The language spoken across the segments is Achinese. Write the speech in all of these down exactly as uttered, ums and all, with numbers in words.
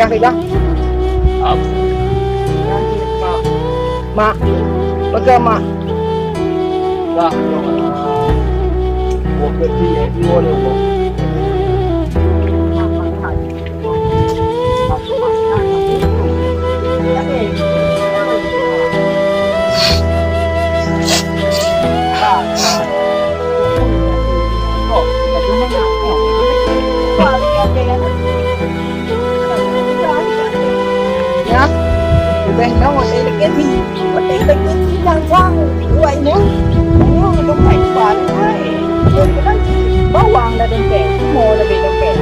Baiklah. Mak. Mak. Pegang, Mak. Dah. Buah kecil, dua ni, buah. Ya, ubeh nyoe watèe lagèe nyoe, watèe lagèe nyoe nyang sang, wai nyoe, nyoe dompet bal, hai. Nyoe kan bawang dah dompet, mo lagèe dompet.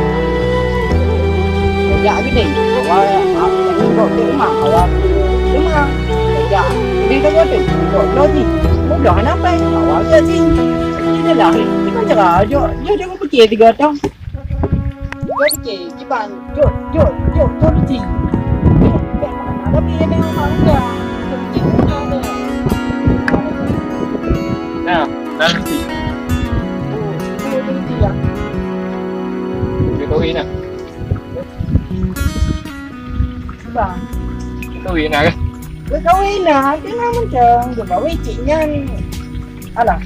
Jak geude, awak, aku tak ingin bawa ke rumah, awak ke rumah. Jak geude dah geude, bawa ke lagi. Mudah hana pai, awak ke sini. Jadi dah lah, kita cara, jok, jok, jok, pikir tiga tahun. Jok, pikir, kiban, jok, jok, jok, jok, pikir. Jok, jok, tapi ada orang muda. Jok, jok, jok, jok. Nah, nanti. Oh, itu, itu, itu, ya. Dia kahwin lah. Bang. Kahwin lah ke? Dia kahwin lah. Dia nak macam dia kahwin cik nyan. Alah.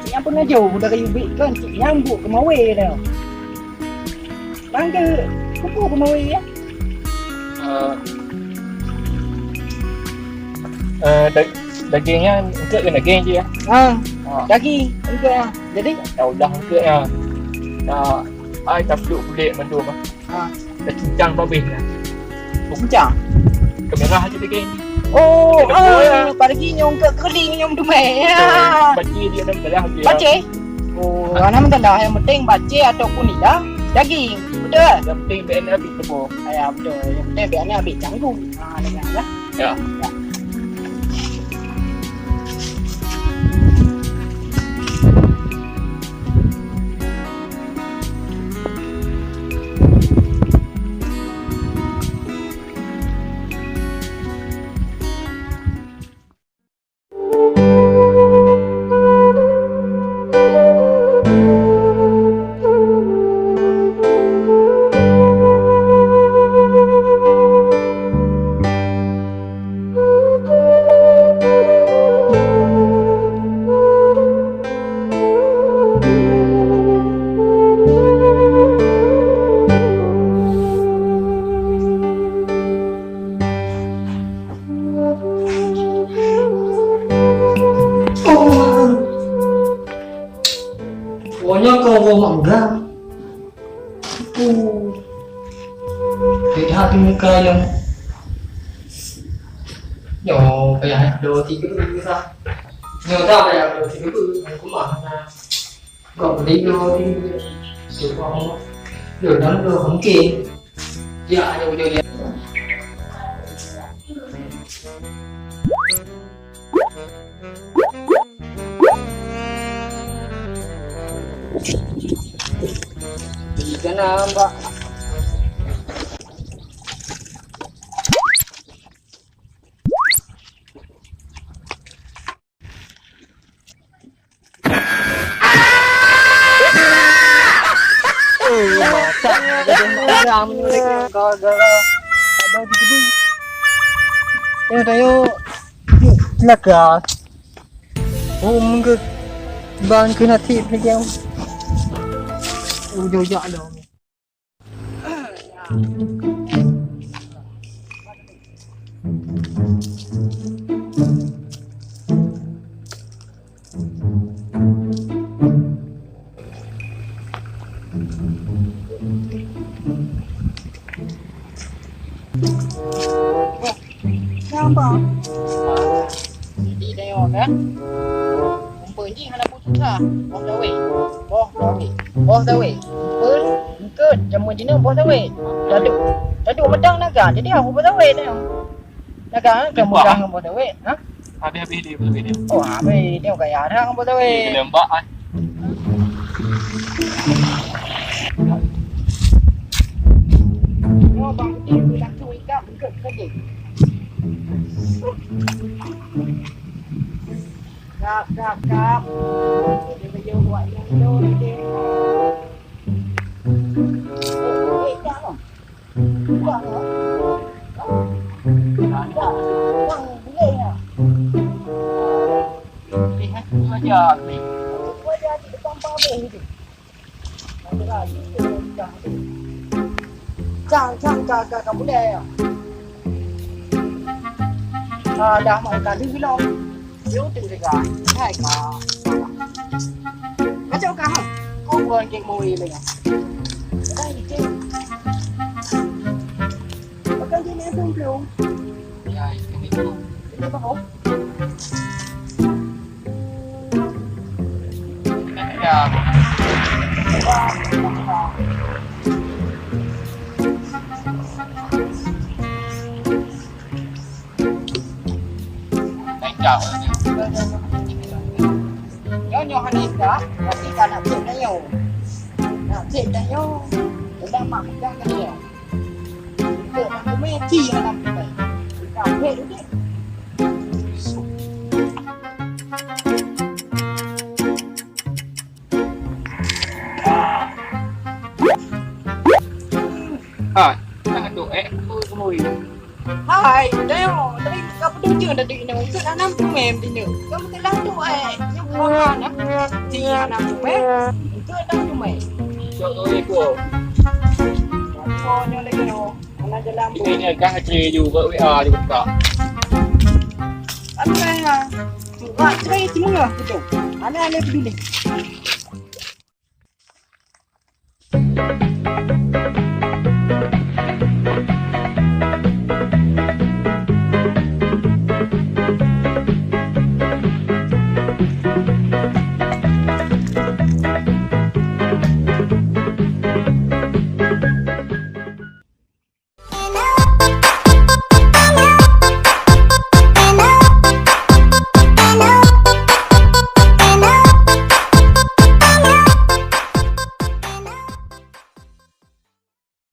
Cik nyan pun ngaju dari ubit kan. Cik nyan buat kemawe dah. Bang ke kupu kemawe ya? Eh, eh, da-, daging nyan engkau kena daging je ya. Ha. Ha. Daging engkau ya. Jadi? Ya udah engkau ya. Nah, ai tapluk kulit mandum ah. Ha. Dah cincang babeh dah. Cincang? Kemerah aja daging. Oh, betul ah, ya. Pagi nyong ke keling nyong dumai. Ya. Betul. Baca dia dah merah dia. Baca? Oh, anak meugandah yang penting baca ataupun tidak daging. Betul? Yang penting B N habis tebo. Ya, betul. Yang penting B N habis canggung. Ha, dengar lah. Ya. Ya. Oh, nyoe keu uroe mak muda. Oh. Lihat di muka yang. Nyoe payah dua tiga sa. Nyoe dah payah dua tiga, aku mah. Kok beli dua tiga. Cuba. Yo, dah dua mungkin. Ya, ada udah ya. Di sana, Mbak. Eh, masak. Gara-gara ada di gedung. Ya, tayo. Celaka. Oh, mungkin bang kena tip lagi. Ujung jak dah. Kenapa? Jadi tengok kan. Rupa jih hana pun susah. Boh tawé. Boh tawé. Boh tawé. Pun, engkot, jameun jinoe boh tawé. Taduk. Taduk meudang naga. Jadi, ah, boh tawé tengok. Naga, kan, mudah ngon boh tawé. Ha? Habis-habis dia, boh tawé dia. Oh, habis. Tengok gaya dah ngon boh tawé. Dia kena embak, ah. Nyoe bang putih, langsung ikap, engkot, engkot je. Kap, kap, kap. Dia baju buat yang tu, dia. Eh, eh, kap, oh. Buat, oh. Ya, ni. Cang, cang, ka, ka, ka bulèe ya. Ah, dah mau kali bilang. Yo, tu juga. Hai, ka. Macam ka, ha? Kau bukan kek mau ini ya. Hai, kek. Bukan jenis belum. Ya, itu. Ini apa kau? Nyoe nyoe hana ika, berarti ka nak cek tanyoe. Nak cek tanyoe, udah mak pegang tanyoe. Untuk nak kumai, ci hana kumai. Ika pek duduk. Hai, nak dok eh, kemui. Hai, Dayo, dari ka peudeuh tadi nyoe, untuk nanam tumem di nyoe. Kamu telah tu eh, nyoe buah na. Ti nanam tumem, untuk nanam tumem. Cok tu iko. Oh, nyoe lagi nyoe. Mana jalan bu? Ini ni kan ceri ju, buat W A ju buka. Apa ya? Buat ceri semua tu. Mana ada peduli?